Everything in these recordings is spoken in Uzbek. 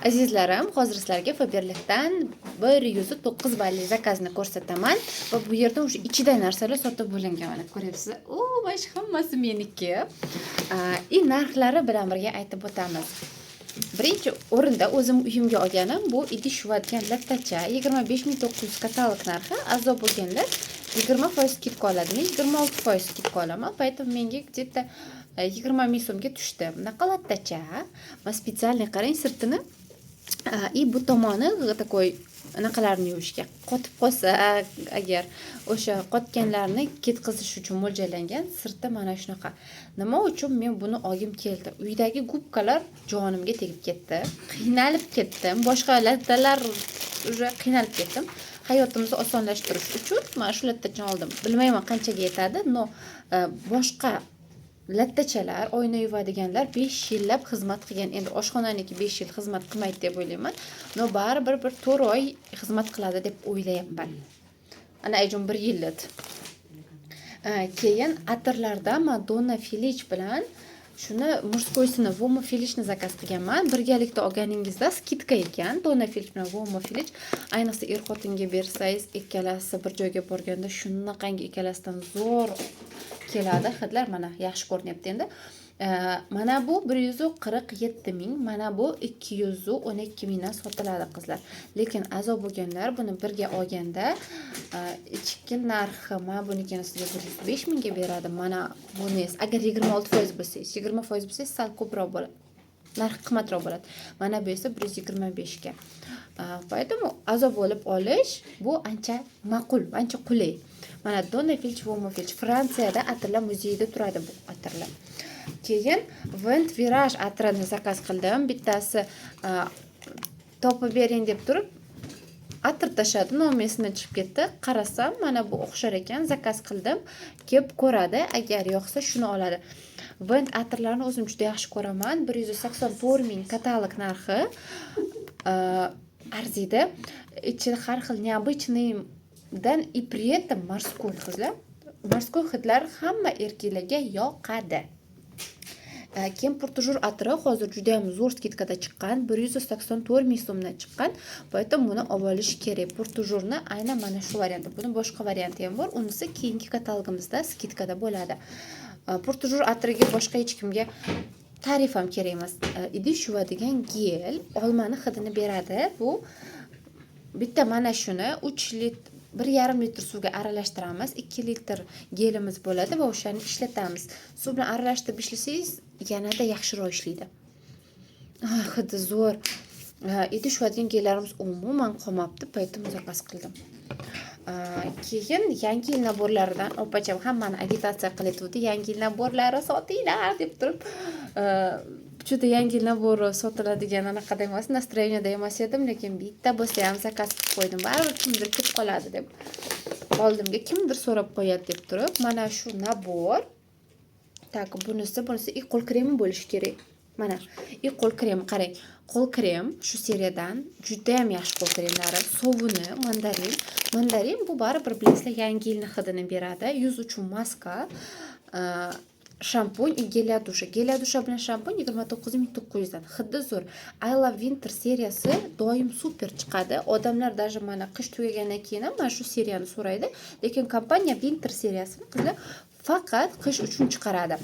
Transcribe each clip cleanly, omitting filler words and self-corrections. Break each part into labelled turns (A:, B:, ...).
A: Azizlarim, hozir sizlarga Faberlikdan 109 balli zakazni ko'rsataman va bu yerda уже ichida narsalar sotib bo'lingan. Mana, ko'ryapsizlar. O, mana shu hammasi meniki. И narxlari bilan birga aytib o'tamiz. Birinchi o'rinda o'zim uyimga olganim bu idish yuvadigan lattacha, 25 900 katalog narxi. A'zo bo'lganlar 20% скидка oladi. Men 26% скидка olaman, поэтому menga где-то 20 000 so'mga tushdi. Bunaqa lattacha. Man специальный, qarang sirtini. И bu tomoni такой anaqalarni yuvishga, qotib qolsa agar, o'sha qotganlarni ketkazish uchun mo'ljallangan. Sirti mana shunaqa. Nima uchun men buni olgim keldi? Uydagi gubkalar jonimga tegib ketdi, qiynalib ketdim. Boshqa lattalar, уже qiynalib ketdim. Hayotimizni osonlashtirish uchun mana shu lattachani oldim. Bilmayman, qanchaga yetadi, но boshqa lattachalar, oyna yuvadiganlar 5 yillab xizmat qilgan. Endi oshxonaniki 5 yil xizmat qilmaydi deb o'ylayman, но baribir bir 4 oy xizmat qiladi deb o'ylayapman. Ana, ayjon bir yil dedi. Keyin atirlardan man Donna Felice bilan shuni мужской sini, Uomo Felichni zakaz qilganman. Birgalikda olganingizda скидка ekan. Donna Felice bilan Uomo Felice, ayniqsa er xotinga bersangiz, ikkalasi bir joyga borganda shunaqangi ikkalasidan zo'r keladi hidlar. Mana, yaxshi ko'rinyapti endi. Mana bu 147 000, mana bu 212 mingdan sotiladi, qizlar. Lekin a'zo bo'lganlar buni birga olganda ichki narxi, mana bunikini sizga 105 mingga beradi. Mana buni esa agar 26% bo'lsangiz, 20% bo'lsangiz, sal ko'proq bo'ladi, narxi qimmatroq bo'ladi. Mana bu esa 125ga. Поэтому a'zo bo'lib olish bu ancha ma'qul, ancha qulay. Mana, Donna Felice, Uomo Felice, Fransiyada atirlar muzeyida turadi bu atirlar. Keyin Vent Virage atirini zakaz qildim. Bittasi topib bering deb turib atir tashladi, nomi esimdan chiqib ketdi. Qarasam, mana bu o'xshar ekan, zakaz qildim. Kelib ko'radi, agar yoqsa, shuni oladi. Vent atirlarini o'zim juda yaxshi ko'raman. 184 000 katalog narxi. Arziydi. Ichi har xil необычный dan и при этом морской, qizlar. Морской hidlar hamma erkaklarga yoqadi. Keyin Pour Toujours atiri hozir judayam zo'r скидка da chiqqan, 184 000 so'mdan chiqqan, поэтому buni olib olish kerak. Pour Toujours aynan mana shu varianti. Buni boshqa varianti ham bor, unisi keyingi katalogimizda скидка da bo'ladi. Pour Toujours atiriga boshqa hech kimga ta'rif ham kerak emas. Idish yuvadigan gel, olmani hidini beradi. Bu bitta mana shuni 3 litr, 1,5 litr suvga aralashtiramiz, 2 litr gelimiz bo'ladi va o'shani ishlatamiz. Suv bilan aralashtirib ishlasangiz, yanada yaxshiroq ishlaydi. Ah, hidi zo'r. Idish yuvadigan gellarimiz umuman qolmabdi, поэтому zakaz qildim. Keyin yangi yil набор laridan opacham hammani agitatsiya qilayotgandi, yangi yil набор lari sotinglar deb turib. Juda yangi yil набор i sotiladigan anaqada emas, настроение da emas edim, lekin bitta bo'lsa ham zakaz qilib qo'ydim, baribir kimdir kelib qoladi deb, oldimga kimdir so'rab qo'yadi deb turib. Mana shu набор. Так, bunisi и qo'l kremi bo'lishi kerak. Mana, и qo'l kremi, qarang, qo'l krem shu seriyadan judayam yaxshi qo'l kremlari. Sovuni mandarin. Mandarin bu baribir, bilasizlar, yangi yilni hidini beradi. Yuz uchun maska, shampun и гель для душа. Гель для душа bilan shampun 29 900dan. Hidi zo'r. I Love Winter seriyasi doim super chiqadi. Odamlar даже mana qish tugagandan keyin ham mana shu seriyani so'raydi. Lekin kompaniya Winter seriyasini, qizlar, faqat qish uchun chiqaradi.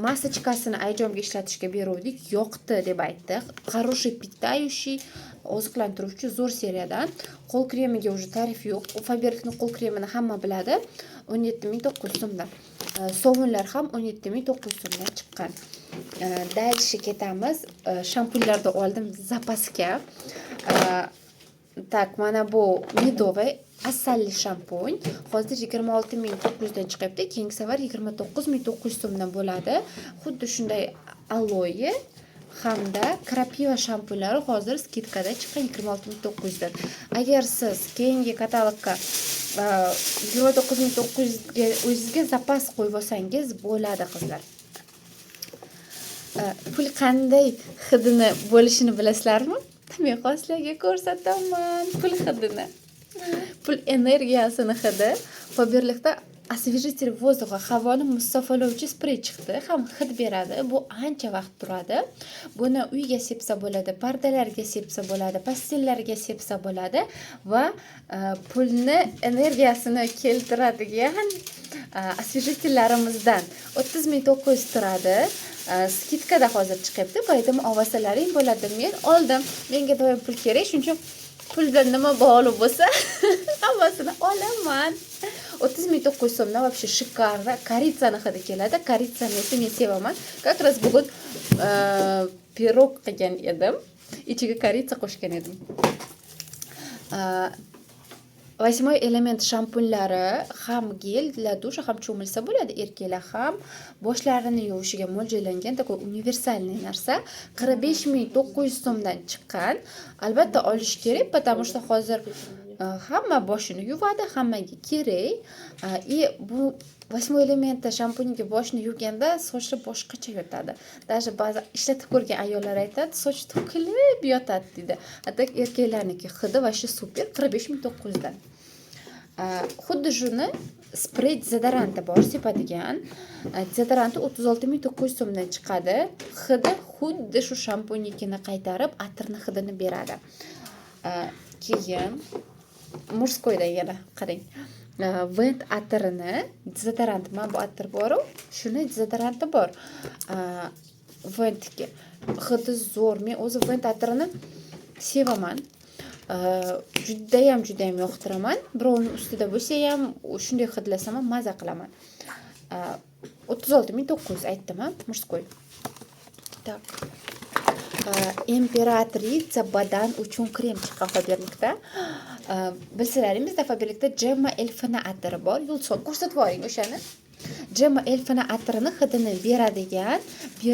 A: Масочка sini ayjomga ishlatishga beruvdik, yoqdi deb aytdi. Хороший питающий, oziqlantiruvchi zo'r seriyadan. Qo'l kremiga уже ta'rif yo'q. Faberlikni qo'l kremini hamma biladi. 17 900 so'mdan. Sovunlar ham 17 900 so'mdan chiqqan. Дальше ketamiz. Shampunlarni oldim запас ga. Так, mana bu медовый, asalli shampun. Hozir 26 900dan chiqyapti. Keyingi safar 29 900 so'mdan bo'ladi. Xuddi shunday aloe hamda крапива shampunlari hozir скидка da chiqqan, 26 900dan. Agar siz keyingi katalogga 29 900ga o'zizga запас qo'yib olsangiz bo'ladi, qizlar. Pul qanday hidini bo'lishini bilasizlarmi? Men hozir sizlarga ko'rsataman pul hidini. Pul energiyasini hidi. Faberlikda Освежитель воздуха, havoni musaffolovchi sprey chiqdi, ham hid beradi. Bu ancha vaqt turadi. Buni uyga sepsa bo'ladi, pardalarga sepsa bo'ladi, постель larga sepsa bo'ladi va pulni energiyasini keltiradigan освежитель larimizdan 30 900 turadi. Скидка da hozir chiqyapti, поэтому olsalaring bo'ladi. Men oldim, menga doim pul kerak, shuning uchun pul bilan nima bog'liq bo'lsa, hammasini olaman. 30 900 so'mdan вообще шикарно. Корица ni hidi keladi, корица ni esa men sevaman. Как раз bugun pirog qilgan edim, ichiga корица qo'shgan edim. Восьмой элемент shampunlari ham гель для душа, ham cho'milsa bo'ladi, erkaklar ham boshlarini yuvishiga mo'ljallangan такой универсальный narsa. 45 900 so'mdan chiqqan. Albatta olish kerak, потому что hozir hamma boshini yuvadi, hammaga kerak. И bu Восьмой элемент da shampuniga boshni yuvganda sochlar boshqacha yotadi. Даже ba'zi ishlatib ko'rgan ayollar aytadi, soch to'kilib yotadi deydi. А так erkaklarniki hidi вообще супер, 45 900 dan. Xuddi shuni sprey dezodoranti bor sepadigan. Dezodoranti 36 900 so'mdan chiqadi. Hidi xuddi shu shampunnikini qaytarib, atirni hidini beradi. Keyin мужской da yana qarang. Vent atirini dezodoranti, mana bu atir boru, shuni dezodoranti bor. Ventniki. Hidi zo'r. Men o'zi Vent atirini sevaman. Judayam, judayam yoqtiraman. Birovni ustida bo'lsa ham, shunday hidlasam ham maza qilaman. 36 900 aytdim, a, мужской. Так. Императрица badan uchun krem chiqqan Faberlikda. Bilsalaring, bizda Faberlikda Gemma Elfina atiri bor. Yulduzxon, ko'rsatib yuboring o'shani. Gemma Elfina atirini hidini beradigan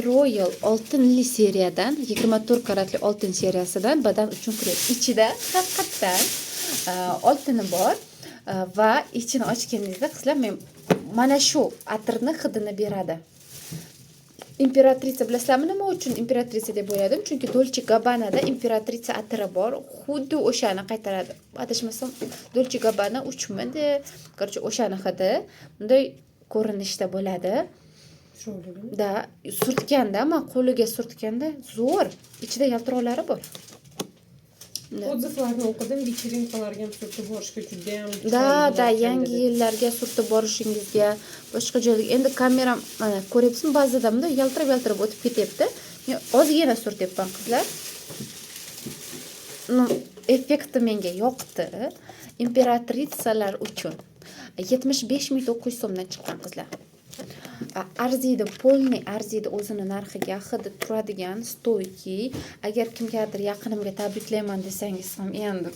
A: Royal oltinli seriyadan, 24 karatli oltin seriyasidan badan uchun krem. Ichida haqiqatdan oltini bor va ichini ochganingizda, qizlar, men mana shu atirni hidini beradi. Императрица bilasizlarmi, nima uchun императрица deb o'yladim? Chunki Dolce Gabbanada императрица atiri bor, xuddi o'shani qaytaradi. Adashmasam, Dolce Gabbana 3 midi? Короче, o'shani hidi bunday ko'rinishda bo'ladi.
B: Chiroyli.
A: Да, surtganda, man qo'liga surtganda zo'r. Ichida yaltiroqlari bor. Да.
B: Отзыв larni o'qidim, вечеринка larga ham surtib borishga judayam
A: Да, yangi yillarga surtib borishingizga, boshqa joylarga. Endi kameram, mana, ko'ryapsizmi, ba'zida bunday yaltirab yaltirab o'tib ketyapti. Men ozgina surtyapman, qizlar. Ну, effekti menga yoqdi. Императрица lar uchun 75 900 so'mdan chiqqan, qizlar. Arziydi, полный arziydi o'zini narxiga, hidi turadigan, стойкий. Agar kimgadir, yaqinimga tabriklayman desangiz ham, endi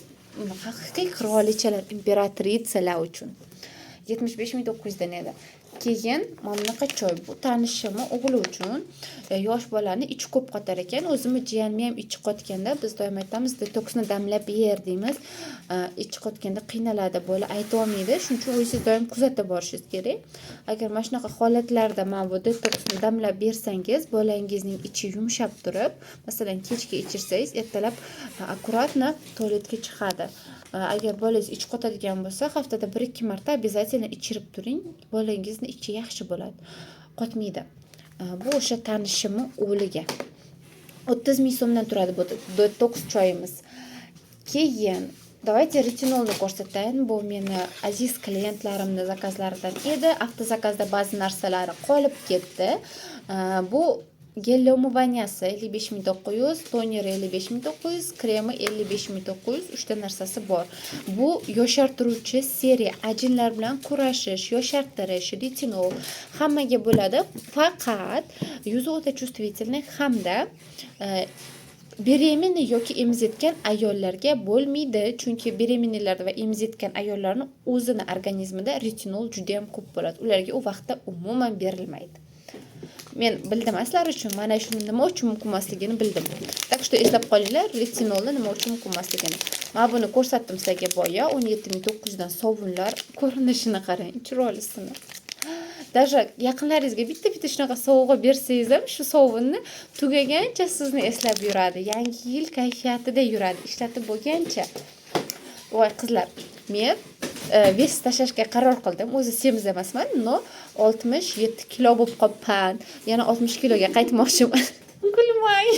A: haqiqiy qirolichalar, императрица lar uchun 75 900 dan edi. Keyin mana bunaqa choy, bu tanishimni o'g'li uchun. Yosh bolani ichi ko'p qotar ekan. O'zimni jiyanimni ham ichi qotganda biz doim aytamiz, detoksni damlab ber deymiz. Ichi qotganda qiynaladi bola, aytolmaydi, shuning uchun o'zingiz doim kuzatib borishingiz kerak. Agar mana shunaqa holatlarda mana bu detoksni damlab bersangiz, bolangizning ichi yumshab turib, masalan, kechki ichirsangiz, ertalab аккуратно tualetga chiqadi. Agar bolangiz ichi qotadigan bo'lsa, haftada bir ikki marta обязательно ichirib turing, bolangizni ichi yaxshi bo'ladi, qotmaydi. Bu o'sha tanishimni o'g'liga 30 000 so'mdan turadi bu detoks choyimiz. Keyin давайте retinolni ko'rsatayin. Bu meni aziz klientlarimni заказ laridan edi. Автозаказ da ba'zi narsalari qolib ketdi. Bu гель умывания si 55 900, toneri 55 900, kremi 55 900, uchta narsasi bor. Bu yoshartiruvchi seriya, ajinlar bilan kurashish, yoshartirish, retinol hammaga bo'ladi, faqat yuzi o'ta чувствительный hamda беременный yoki emizayotgan ayollarga bo'lmaydi, chunki беременный larda va emizayotgan ayollarni o'zini organizmida retinol judayam ko'p bo'ladi, ularga u vaqtda umuman berilmaydi. Men bildim, sizlar uchun mana shuni nima uchun mumkin emasligini bildim. Так что eslab qolinglar retinolni nima uchun mumkin emasligini. Mana buni ko'rsatdim sizlarga boya, 17 900 dan sovunlar. Ko'rinishini qarang, chiroylisini. Даже yaqinlaringizga bitta bitta shunaqa sovg'a bersangiz ham, shu sovunni tugagancha sizni eslab yuradi, yangi yil kayfiyatida yuradi ishlatib bo'lgancha. Voy, qizlar, men Вес tashlashga qaror qildim. O'zi semiz emasman, но 67 kilo bo'lib qolibman. Yana 60 kiloga qaytmoqchiman. Kulmang.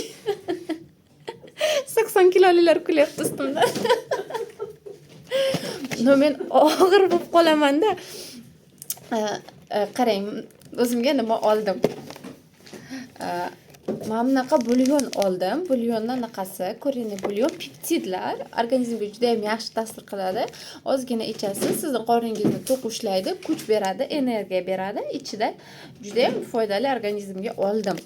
A: 80 kilolilar kulyapti ustimdan. Но men og'ir bo'lib qolamanda. Qarang, o'zimga nima oldim. Mana bunaqa bulyon oldim. Bulyonni anaqasi, куриный бульон, peptidlar organizmga juda ham yaxshi ta'sir qiladi. Ozgina ichasiz, sizni qorningizni to'q ushlaydi, kuch beradi, energiya beradi. Ichida juda ham foydali organizmga oldim.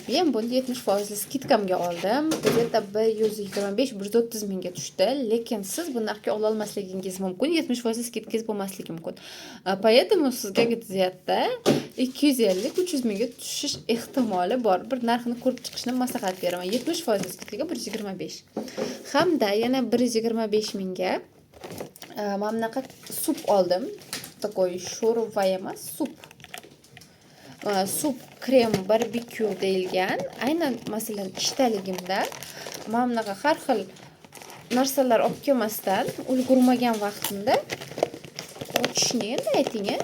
A: Men buni 70% скидка mga oldim. Где-то 125, 130 mingga tushdi, lekin siz bu narxga ololmasligingiz mumkin. 70% скидка ngiz bo'lmasligi mumkin. Поэтому sizga где-то 250, 300 mingga tushish ehtimoli bor. Bir narxini ko'rib chiqishni maslahat beraman. 70% скидка ga 125. Hamda yana 125 mingga mana bunaqa sup oldim. Такой sho'rva emas, sup. Sup krem barbekyu deyilgan. Aynan, masalan, ishdaligimda mana bunaqa har xil narsalar olib kelmasdan ulgurmagan vaqtimda ochishni endi ayting a.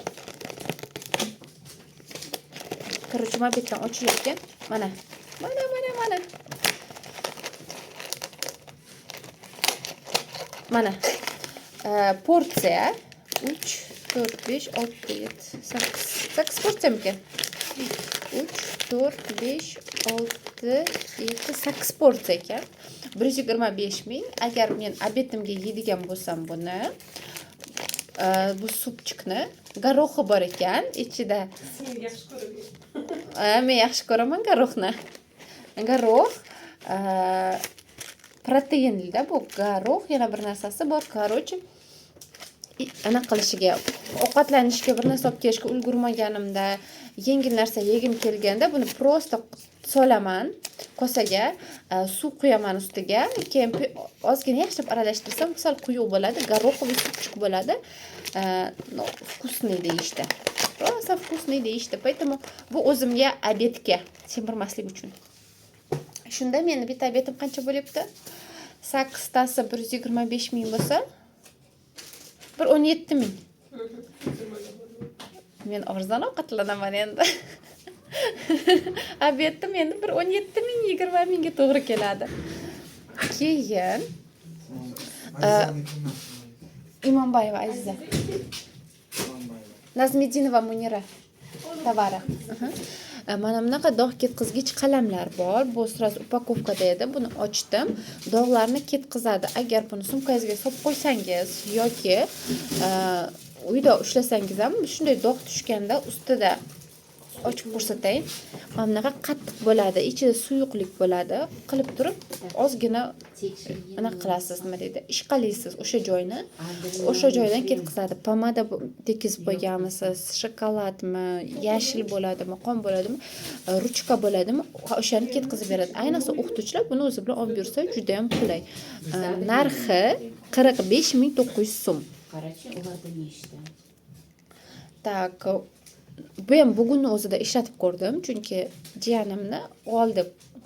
A: Короче, mana bu yerdan ochilar ekan. Mana. Mana, mana, mana. Mana. Porsiya 3, 4, 5, 6, 7, 8. 8 porsiyamikan? 3, 4, 5, 6, 7, 8 porsiya ekan. 125 ming. Agar men обед imga yeydigan bo'lsam buni, bu супчик ni, горох i bor ekan ichida.
B: Sen yaxshi ko'raman.
A: Men yaxshi ko'raman горох ni. Горох proteinli-da bu горох, yana bir narsasi bor. Короче, anaqa qilishiga, ovqatlanishga bir narsa olib kelishga ulgurmaganimda, yengil narsa yegim kelganda buni просто solaman kosaga, suv quyaman ustiga, keyin ozgina yaxshilab aralashtirsam sal quyuq bo'ladi, гороховый супчик bo'ladi. Ну, вкусный deyishdi. Rosa вкусный deyishdi. Поэтому bu o'zimga обед ga semirmaslik uchun. Shunda meni bitta обед im qancha bo'lyapti? Sakkiztasi 125 ming bo'lsa, bir 17 ming. Men arzon ovqatlanaman endi. Обед im endi bir 17 ming, 20 mingga to'g'ri keladi. Keyin Imombayeva Aziza. Nazmiddinova Munira tovari. Mana bunaqa dog' ketqizgich qalamlar bor. Bu сразу упаковка da edi. Buni ochdim. Dog'larni ketqizadi. Agar buni sumkangizga solib qo'ysangiz yoki uyda ushlasangiz ham shunday dog' tushganda ustida ochib ko'rsatay. Mana bunaqa qattiq bo'ladi, ichida suyuqlik bo'ladi. Qilib turib ozgina anaqa qilasiz, nima deydi, ishqalaysiz o'sha joyni. O'sha joydan ketqizadi. Pomada tekizib qo'yganmisiz, shokoladmi, yashil bo'ladimi, qon bo'ladimi, ruchka bo'ladimi, o'shani ketkazib beradi. Ayniqsa o'qituvchilar buni o'zi bilan olib yursa juda ham qulay. Narxi 45 900 so'm.
C: Qarachi, ularda nechta?
A: Так, bu ham bugunni o'zida ishlatib ko'rdim, chunki jiyanimni oldi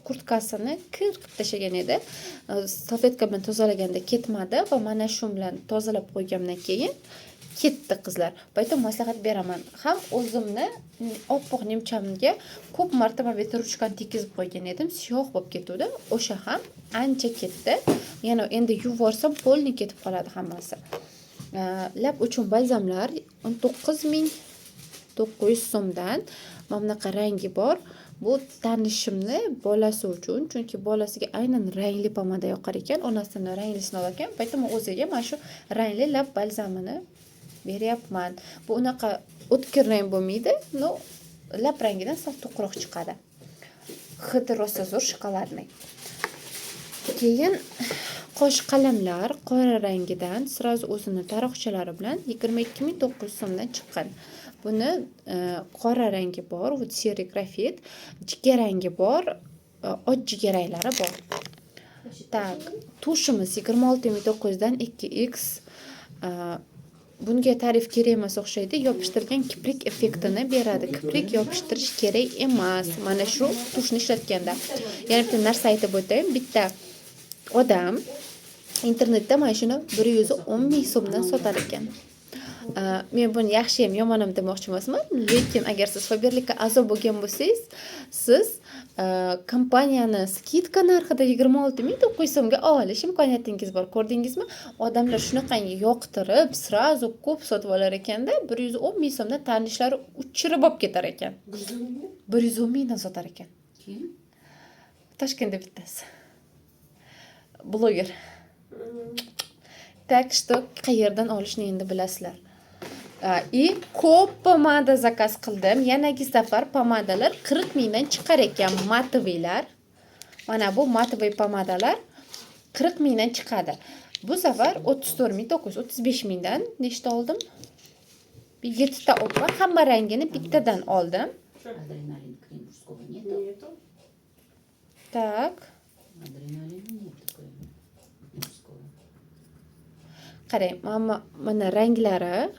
A: kurtkasini kir qilib tashlagan edi. Salfetka bilan tozalaganda ketmadi va mana shu bilan tozalab qo'ygandan keyin ketdi, qizlar. Поэтому maslahat beraman. Ham o'zimni oppoq nimchamga ko'p marta mana bu yerda ruchkani tekizib qo'ygan edim, siyoh bo'lib ketuvdi. O'sha ham ancha ketdi. Yana endi yuvib полный ketib qoladi hammasi. Lab uchun balzamlar 19 900 so'mdan. Mana bunaqa rangi bor. Bu tanishimni bolasi uchun, chunki bolasiga aynan rangli pomada yoqar ekan, onasini ranglisini olar ekan, поэтому o'ziga mana shu rangli lab balzamini beryapman. Bu unaqa o'tkir rang bo'lmaydi, но lab rangidan sal to'qroq chiqadi. Hidi rosa zo'r, шоколадный. Keyin qosh qalamlar qora rangidan сразу o'zini taroqchalari bilan 22 900 so'mdan chiqqan. Buni qora rangi bor, вот серый графит, jigar rangi bor, och jigar ranglari bor. Так, тушь imiz 26 900 dan 2X. Bunga ta'rif kerak emas o'xshaydi. Yopishtirgan kiprik effektini beradi. Kiprik yopishtirish kerak emas mana shu тушь ni ishlatganda. Yana bitta narsa aytib o'tayin. Bitta odam internetda mana shuni 110 ming so'mdan sotar ekan. Men buni yaxshiyam, yomon ham demoqchi emasman, lekin agar siz Faberlikka a'zo bo'lgan bo'lsangiz, siz kompaniyani скидка narxida 26 900 so'mga olish imkoniyatingiz bor. Ko'rdingizmi, odamlar shunaqangi yoqtirib, сразу ko'p sotib olar ekanda, 110 000 so'mdan tanishlari uchirib olib ketar ekan.
B: 110 ming?
A: 110 mingdan sotar ekan.
C: Kim?
A: Toshkentda bittasi bloger. Так что qayerdan olishni endi bilasizlar. И ko'p pomada zakaz qildim. Yanagi safar pomadalar 40 mingdan chiqar ekan, матовый lar. Mana bu матовый pomadalar 40 mingdan chiqadi. Bu safar 34 900, 35 mingdan nechta oldim? Yettita olibman, hamma rangini bittadan oldim.
C: Адреналин крем мужского нету.
B: Нету.
A: Так.
C: Адреналина нет крема мужского.
A: Qarang, mana ranglari.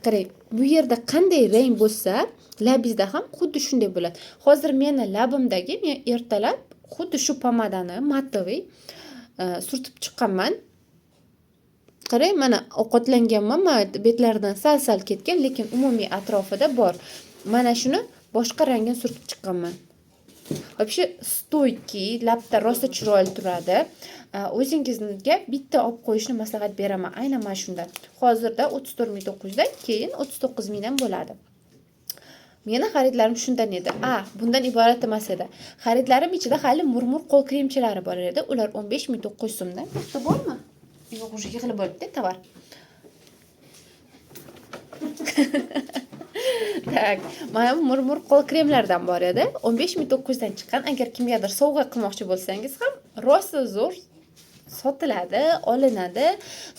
A: Qarang, bu yerda qanday rang bo'lsa, labingizda ham xuddi shunday bo'ladi. Hozir meni labimdagi, men ertalab xuddi shu pomadani, матовый, surtib chiqqanman. Qarang, mana ovqatlanganman, mana betlaridan sal sal ketgan, lekin umumiy atrofida bor. Mana shuni boshqa rangini surtib chiqqanman. Вообще стойкий, labda rosa chiroyli turadi. O'zingizga bitta olib qo'yishni maslahat beraman aynan mana shundan. Hozirda 34 900 dan, keyin 39 mingdan bo'ladi. Meni xaridlarim shundan edi. A, bundan iborat emas edi xaridlarim. Ichida hali Murmur qo'l kremchalari bor edi. Ular 15 900 so'mdan. Bu yerda bormi? Yo'q, уже yig'ilib bo'libdi tovar. Так, mana bu Murmur qo'l kremlardan bor edi, 15 900 dan chiqqan. Agar kimgadir sovg'a qilmoqchi bo'lsangiz ham, rosa zo'r sotiladi, olinadi.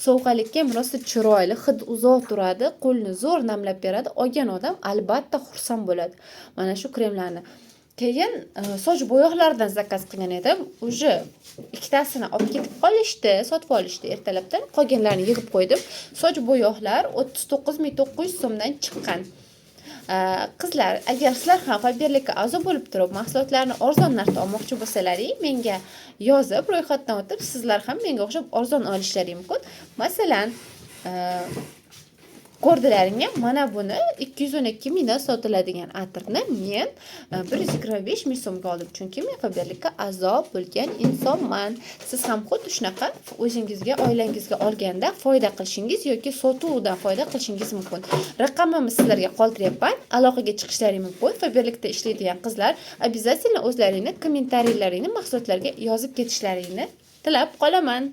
A: Sovg'alikka ham rosa chiroyli, hid uzoq turadi, qo'lni zo'r namlab beradi. Olgan odam albatta xursand bo'ladi mana shu kremlarni. Keyin soch bo'yoqlaridan zakaz qilgan edim. Уже ikkitasini olib ketib qolishdi, sotib olishdi ertalabdan, qolganlarini yig'ib qo'ydim. Soch bo'yoqlar 39 900 so'mdan chiqqan. Qizlar, agar sizlar ham Faberlikka a'zo bo'lib turib, mahsulotlarni arzon narxda olmoqchi bo'lsalaring, menga yozib, ro'yxatdan o'tib, sizlar ham menga o'xshab arzon olishlaring mumkin. Masalan, ko'rdilaringmi, mana buni 212 mingdan sotiladigan atirni men 125 ming so'mga oldim, chunki men Faberlikka a'zo bo'lgan insonman. Siz ham xuddi shunaqa o'zingizga, oilangizga olganda foyda qilishingiz yoki sotuvdan foyda qilishingiz mumkin. Raqamimni sizlarga qoldiryapman, aloqaga chiqishlaring mumkin. Faberlikda ishlaydigan qizlar обязательно o'zlaringni kommentariylaringni mahsulotlarga yozib ketishlaringni tilab qolaman.